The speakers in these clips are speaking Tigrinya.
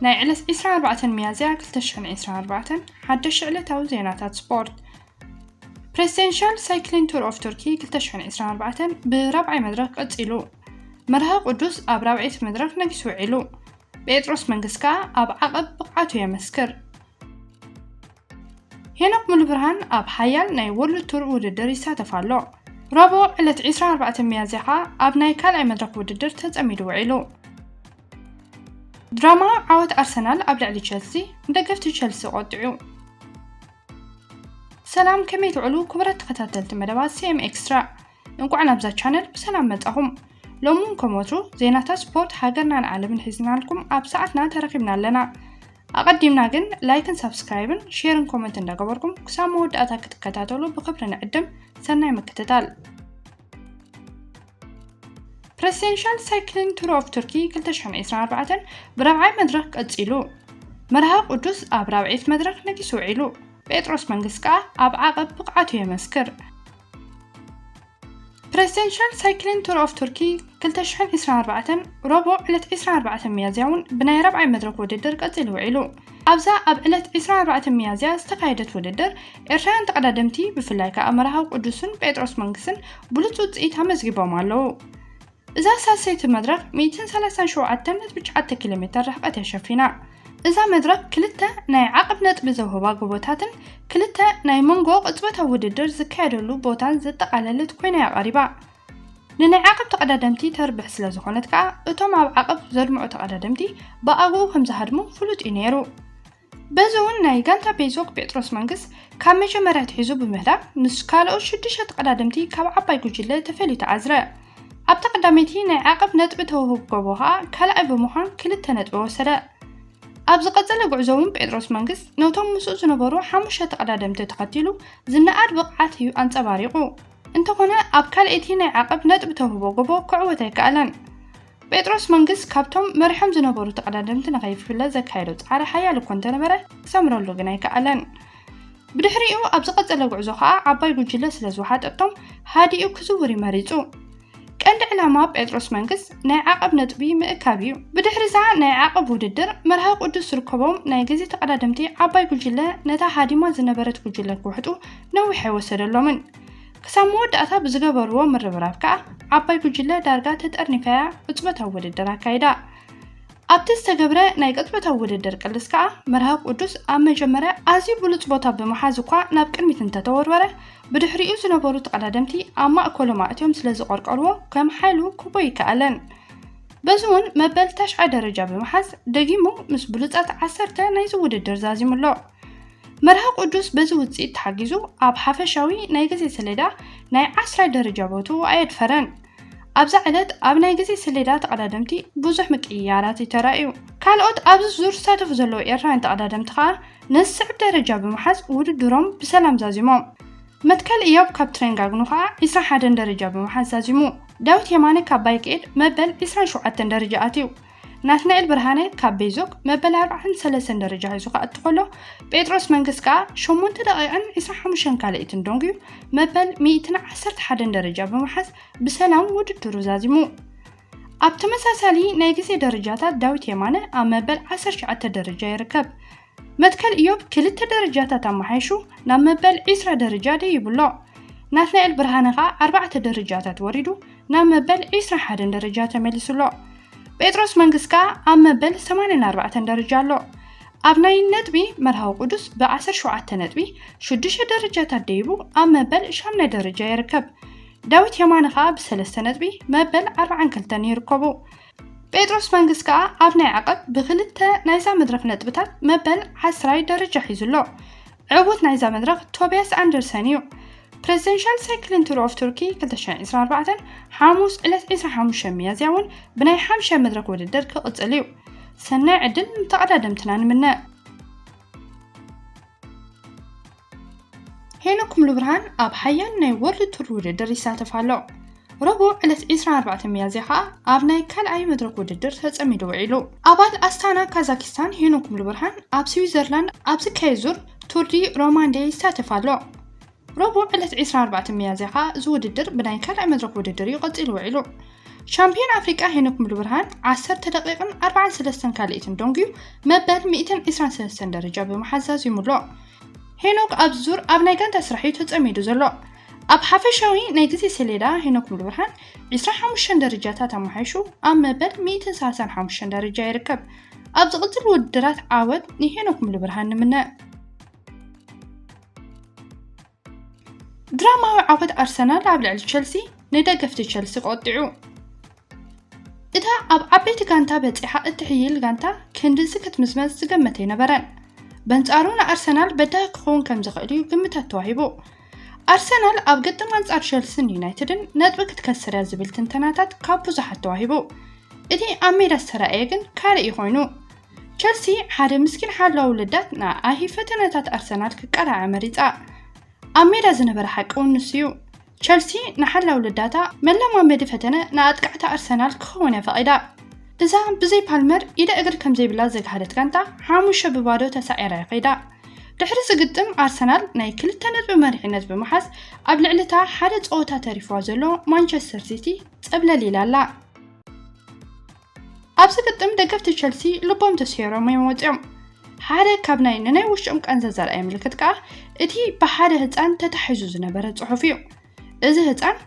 ናይ ዕለት ዕስራን ኣርባዕተን ሚያዝያ ክልተ ሽሕን ዕስራን ኣርባዕተን ሓደሽቲ ዕለታዊ ዜናታት ስፖርት። ፕሬዚደንሻል ሳይክሊን ቱር ኦፍ ቱርኪ ክልተ ሽሕን ዕስራን ኣርባዕተን ብራብዓይ መድረኽ ቀጺሉ። መርሃ ቅዱስ ኣብ ራብዐይቲ መድረኽ ነጊሱ ውዒሉ። ጴጥሮስ መንግስ ከኣ ኣብ ዓቐብ ብቕዓቱ የመስክር። ሄኖክ ሙሉብርሃን ኣብ ሓያል ናይ ወርልድ ቱር ውድድር ይሳተፍ ኣሎ። ረቡዕ ዕለት ዕስራን ኣርባዕተን ሚያዝያ ከኣ ኣብ ናይ ካልኣይ መድረኽ ውድድር ተጸሚዱ ውዒሉ። ድራማ ዓወት ኣርሰናል ኣብ ልዕሊ ቸልሲ ንደገፍቲ ቸልሲ ቆጢዑ። ሰላም፣ ከመይ ትውዕሉ ክቡራት ተኸታተልቲ መደባት ሲ ኤም ኤክስትራ? እንቋዕ ናብዛ ቻነል ብሰላም መጻኹም። ሎሚ እውን ከም ወትሩ ዜናታት ስፖርት ሃገርናን ዓለምን ሒዝናልኩም ኣብ ሰዓትና ተረኺብና ኣለና። ኣቐዲምና ግን ላይክን ሳብስክራይብን ሼርን ኮመንት እንዳገበርኩም ክሳብ መወዳእታ ክትከታተሉ ብኽብሪ ንዕድም። ሰናይ ምክትታል። ፕሬዚደንሻል ሳይክሊን ቱር ኦፍ ቱርኪ ክልተ ሽሕን ዕስራን ኣርባዕተን ብራብዓይ መድረኽ ቀጺሉ። መርሃ ቅዱስ ኣብ ራብዐይቲ መድረኽ ነጊሱ ውዒሉ። ጴጥሮስ መንግስ ከኣ ኣብ ዓቐብ ብቕዓቱ የመስክር። ፕሬዚደንሻል ሳይክሊን ቱር ኦፍ ቱርኪ ክልተ ሽሕን ዕስራን ኣርባዕተን ረቡዕ ዕለት ዕስራን ኣርባዕተን ሚያዝያ እውን ብናይ ራብዓይ መድረኽ ውድድር ቀጺሉ ውዒሉ። ኣብዛ ኣብ ዕለት ዕስራን ኣርባዕተን ሚያዝያ ዝተኻየደት ውድድር ኤርትራውያን ተቐዳደምቲ ብፍላይ ከኣ መርሃዊ ቅዱስን ጴጥሮስ መንግስን ብሉጽ ውጽኢት ኣመዝጊቦም ኣለዉ። እዛ ሳልሰይቲ መድረኽ ሚእትን ሰላሳን ሸውዓተን ነጥቢ ትሽዓተ ኪሎ ሜተር ርሕቀት እያ ሸፊና። እዛ መድረኽ ክልተ ናይ ዓቐብ ነጥቢ ዘውህባ ጎቦታትን ክልተ ናይ መንጎ ቅጽበታዊ ውድድር ዝካየደሉ ቦታን ዘጠቓለለት ኮይና እያ ቀሪባ። ንናይ ዓቐብ ተቐዳደምቲ ተርብሕ ስለ ዝኾነት ከኣ እቶም ኣብ ዓቐብ ዘድምዑ ተቐዳደምቲ ብኣግኡ ከም ዝሃድሙ ፍሉጥ እዩ ነይሩ። በዚ እውን ናይ ጋንታ ቤዞክ ጴጥሮስ መንግስ ካብ መጀመርያ ኣትሒዙ ብምህዳም ምስ ካልኦት ሽዱሽተ ተቐዳደምቲ ካብ ዓባይ ጉጅለ ተፈልዩ ተዓዝረ። ኣብታ ቀዳመይቲ ናይ ዓቐብ ነጥቢ ተውህብ ጎቦ ከኣ ካልኣይ ብምዃን ክልተ ነጥቢ ወሰደ። ኣብ ዝቐጸለ ጉዕዞ እውን ጴጥሮስ መንግስ ነቶም ምስኡ ዝነበሩ ሓሙሽተ ተቐዳደምቲ ተኸቲሉ ዝነኣድ ብቕዓት እዩ ኣንጸባሪቑ። እንተኾነ ኣብ ካልኣይቲ ናይ ዓቐብ ነጥቢ ተውህቦ ጎቦ ክዕወት ኣይከኣለን። ጴጥሮስ መንግስ ካብቶም መሪሖም ዝነበሩ ተቐዳደምቲ ንኸይፍለ ዘካየዶ ጻዕሪ ሓያል እኳ እንተነበረ ክሰምረሉ ግን ኣይከኣለን። ብድሕሪኡ ኣብ ዝቐጸለ ጉዕዞ ከኣ ዓባይ ጉጅለ ስለ ዝወሓጠቶም ሃዲኡ ክዝውር እዩ መሪጹ። ቀንዲ ዕላማ ጴጥሮስ መንግስ ናይ ዓቐብ ነጥቢ ምእካብ እዩ። ብድሕሪ እዛ ናይ ዓቐብ ውድድር መርሃዊ ቅዱስ ዝርከቦም ናይ ግዜ ተቐዳደምቲ ዓባይ ጉጅለ ነታ ሃዲማ ዝነበረት ጉጅለ ክውሕጡ ነዊሕ ኣይወሰደሎምን። ክሳብ መወዳእታ ብዝገበርዎ ምርብራብ ከኣ ዓባይ ጉጅለ ዳርጋ ተጠርኒፋ እያ ቅጽበታዊ ውድድር ኣካይዳ። ኣብቲ ዝተገብረ ናይ ቅጽበታዊ ውድድር ቅልስ ከኣ መርሃዊ ቅዱስ ኣብ መጀመርያ ኣዝዩ ብሉጽ ቦታ ብምሓዝ እኳ ናብ ቅድሚት እንተተወርወረ፣ ብድሕሪኡ ዝነበሩ ተቐዳደምቲ ኣብ ማእከሎም ኣእትዮም ስለ ዝቐርቀርዎ ከም ሓይሉ ክቦ ኣይከኣለን። በዚ እውን መበል ተሽዓይ ደረጃ ብምሓዝ ደጊሙ ምስ ብሉጻት ዓሰርተ ናይዚ ውድድር ዛዚሙ ኣሎ። መርሃ ቅዱስ በዚ ውጽኢት ተሓጊዙ ኣብ ሓፈሻዊ ናይ ግዜ ሰሌዳ ናይ ዓስራይ ደረጃ ቦትኡ ኣየድፈረን። ኣብዛ ዕለት ኣብ ናይ ግዜ ሰሌዳ ተቐዳደምቲ ብዙሕ ምቅይያራት እዩ ተራእዩ። ካልኦት ኣብዚ ዙር ዝሳተፉ ዘለዉ ኤርትራውያን ተቐዳደምቲ ከኣ ነዚ ስዕብ ደረጃ ብምሓዝ ውድድሮም ብሰላም ዛዚሞም። መትከል እዮብ ካብ ትሬንጋግኑ ከኣ ዕስራን ሓደን ደረጃ ብምሓዝ ዛዚሙ። ዳዊት የማነ ካብ ባይክኤድ መበል ዕስራን ሸውዓተን ደረጃ ኣትዩ። ናትናኤል ብርሃነ ካብ ቤዞክ መበል ኣርባዓን ሰለስተን ደረጃ ሒዙ ክኣቱ ከሎ፣ ጴጥሮስ መንግስ ከኣ ሸሞንተ ደቂቕን ዕስራን ሓሙሽተን ካልኣይትን ደንጉዩ መበል ሚእትን ዓሰርተ ሓደን ደረጃ ብምሓዝ ብሰላም ውድድሩ ዛዚሙ። ኣብ ተመሳሳሊ ናይ ግዜ ደረጃታት ዳዊት የማነ ኣብ መበል ዓሰርተ ትሽዓተ ደረጃ ይርከብ። መትከል እዮብ ክልተ ደረጃታት ኣመሓይሹ ናብ መበል ዕስራ ደረጃ ደይቡ ኣሎ። ናትናኤል ብርሃነ ከኣ ኣርባዕተ ደረጃታት ወሪዱ ናብ መበል ዕስራን ሓደን ደረጃ ተመሊሱ ኣሎ። ጴጥሮስ መንግስ ከኣ ኣብ መበል ሰማንያን ኣርባዕተን ደረጃ ኣሎ። ኣብ ናይ ነጥቢ መርሃዊ ቅዱስ ብ ዓሰርተ ሸውዓተ ነጥቢ ሽዱሽተ ደረጃታት ደይቡ ኣብ መበል ሻምናይ ደረጃ ይርከብ። ዳዊት የማነ ከኣ ብሰለስተ ነጥቢ መበል ኣርባዓን ክልተን ይርከቡ። ጴጥሮስ መንግስ ከኣ ኣብ ናይ ዓቐብ ብክልተ ናይዛ መድረኽ ነጥብታት መበል ዓስራይ ደረጃ ሒዙ ኣሎ። ዕዉት ናይዛ መድረኽ ቶቢያስ ኣንደርሰን እዩ። ፕሬዚደንሻል ሳይክሊን ቱር ኦፍ ቱርኪ ክልተ ሽሕን ዕስራን ኣርባዕተን ሓሙስ ዕለት ዕስራን ሓሙሽተን ሚያዝያ እውን ብናይ ሓምሻይ መድረኽ ውድድር ክቕጽል እዩ። ሰናይ ዕድል ንተቐዳደምትና ንምነ። ሄኖክ ሙሉብርሃን ኣብ ሓያል ናይ ወርልድ ቱር ውድድር ይሳተፍ ኣሎ። ረቡዕ ዕለት ዕስራን ኣርባዕተን ሚያዝያ ከኣ ኣብ ናይ ካልኣይ መድረኽ ውድድር ተጸሚዱ ውዒሉ። ኣባል ኣስታና ካዛኪስታን ሄኖክ ሙሉብርሃን ኣብ ስዊዘርላንድ ኣብ ዝካየድ ዙር ቱር ዲ ሮማንዴ ይሳተፍ ኣሎ። ረቡዕ ዕለት ዕስራን ኣርባዕተን ሚያዝያ ከኣ እዚ ውድድር ብናይ ካልኣይ መድረኽ ውድድር እዩ ቀጺሉ ውዒሉ። ሻምፒዮን ኣፍሪቃ ሄኖክ ሙሉብርሃን ዓሰርተ ደቂቕን ኣርባዓን ሰለስተን ካልኢትን ደንጉዩ መበል ሚእትን ዕስራን ሰለስተን ደረጃ ብምሓዝ ዛዚሙ ኣሎ። ሄኖክ ኣብዚ ዙር ኣብ ናይ ጋንታ ስራሕ እዩ ተጸሚዱ ዘሎ። ኣብ ሓፈሻዊ ናይ ግዜ ሰሌዳ ሄኖክ ሙሉብርሃን ዕስራን ሓሙሽተን ደረጃታት ኣመሓይሹ ኣብ መበል ሚእትን ሰላሳን ሓሙሽተን ደረጃ ይርከብ። ኣብ ዝቕጽል ውድድራት ዓወት ንሄኖክ ሙሉብርሃን ንምነ። ድራማዊ ዓወት ኣርሰናል ኣብ ልዕሊ ቸልሲ ንደገፍቲ ቸልሲ ቆጢዑ። እታ ኣብ ዓበይቲ ጋንታ በጺሓ እትሕይል ጋንታ ክንድዚ ክትምዝመዝ ዝገመተ ኣይነበረን። በንጻሩ ንኣርሰናል በዳሂ ክኸውን ከም ዝኽእል እዩ ግምታት ተዋሂቡ። ኣርሰናል ኣብ ግጥም ኣንጻር ቸልስን ዩናይትድን ነጥቢ ክትከስር እያ ዝብል ትንተናታት ካብ ብዙሓት ተዋሂቡ። እቲ ኣብ ሜዳ ዝተራእየ ግን ካልእ እዩ ኮይኑ። ቸልሲ ሓደ ምስኪን ሓላው ልዳት ንኣሂ ፈተነታት ኣርሰናል ክቀላዓ መሪጻ። ኣብ ሜዳ ዝነበረ ሓቂ እውን ንሱ እዩ። ቸልሲ ንሓላው ልዳታ መለማመዲ ፈተነ ንኣጥቃዕቲ ኣርሰናል ክኸውን እያ ፈቒዳ። እዛ ብዘይ ፓልመር ኢደ እግሪ ከም ዘይብላ ዘግሃደት ጋንታ ሓሙሽተ ብባዶ ተሳዒራ እያ ከይዳ። ድሕሪ ዝግጥም ኣርሰናል ናይ ክልተ ነጥቢ መሪሕነት ብምሓዝ ኣብ ልዕሊ እታ ሓደ ጸወታ ተሪፍዋ ዘሎ ማንቸስተር ሲቲ ጸብለል ኢላ ኣላ። ኣብዚ ግጥም ደገፍቲ ቸልሲ ልቦም ተሰይሮም እዮም ወፂኦም። ሓደ ካብ ናይ ንናይ ውሽጦም ቃንዛ ዘርኣየ ምልክት ከኣ እቲ ብሓደ ህፃን ተታሒዙ ዝነበረ ፅሑፍ እዩ። እዚ ህፃን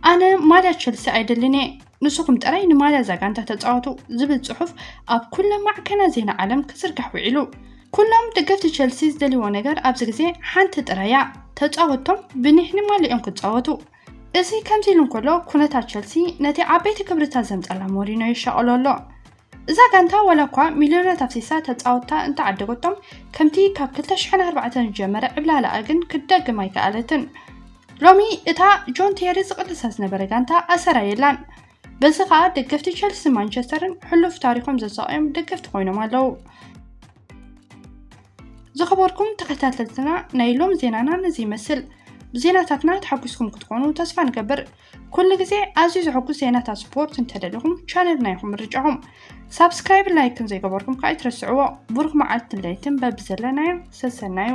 ኣነ ማልያ ቸልሲ ኣይደልን እየ፣ ንስኹም ጥራይ ንማልያ እዛ ጋንታ ተፃወቱ ዝብል ፅሑፍ ኣብ ኩለ ማዕከና ዜና ዓለም ክዝርጋሕ ውዒሉ። ኩሎም ደገፍቲ ቸልሲ ዝደልይዎ ነገር ኣብዚ ግዜ ሓንቲ ጥራይ እያ፣ ተፃወቶም ብኒሕ ንማልኦም ክፃወቱ። እዚ ከምዚ ኢሉ እንከሎ ኩነታት ቸልሲ ነቲ ዓበይቲ ክብርታት ዘምፀላ ሞሪኖ ይሻቐሎ ኣሎ። እዛ ጋንታ ዋላ እኳ ሚልዮናት ኣፍሲሳ ተፃወትታ እንተዓደገቶም ከምቲ ካብ ክልተ ሽሕን ኣርባዕተን ዝጀመረ ዕብላላኣ ግን ክትደግም ኣይከኣለትን። ሎሚ እታ ጆን ቴሪ ዝቕልሳ ዝነበረ ጋንታ ኣሰራ የላን። በዚ ከዓ ደገፍቲ ቸልሲ ማንቸስተርን ሕሉፍ ታሪኮም ዘሳቕዮም ደገፍቲ ኮይኖም ኣለዉ። ዝኸበርኩም ተኸታተልትና ናይ ሎም ዜናና ነዚ ይመስል። ብዜናታትና ተሓጒስኩም ክትኾኑ ተስፋ ንገብር። ኩሉ ግዜ ኣዝዩ ዘሐጉስ ዜናታት ስፖርት እንተደሊኹም ቻነልና ኢኹም ምርጫኹም። ሳብስክራይብ ላይክን ዘይገበርኩም ከዓ ኣይትረስዕዎ። ብሩኽ መዓልትን ለይትን በብዘለናዮ ሰሰናዩ።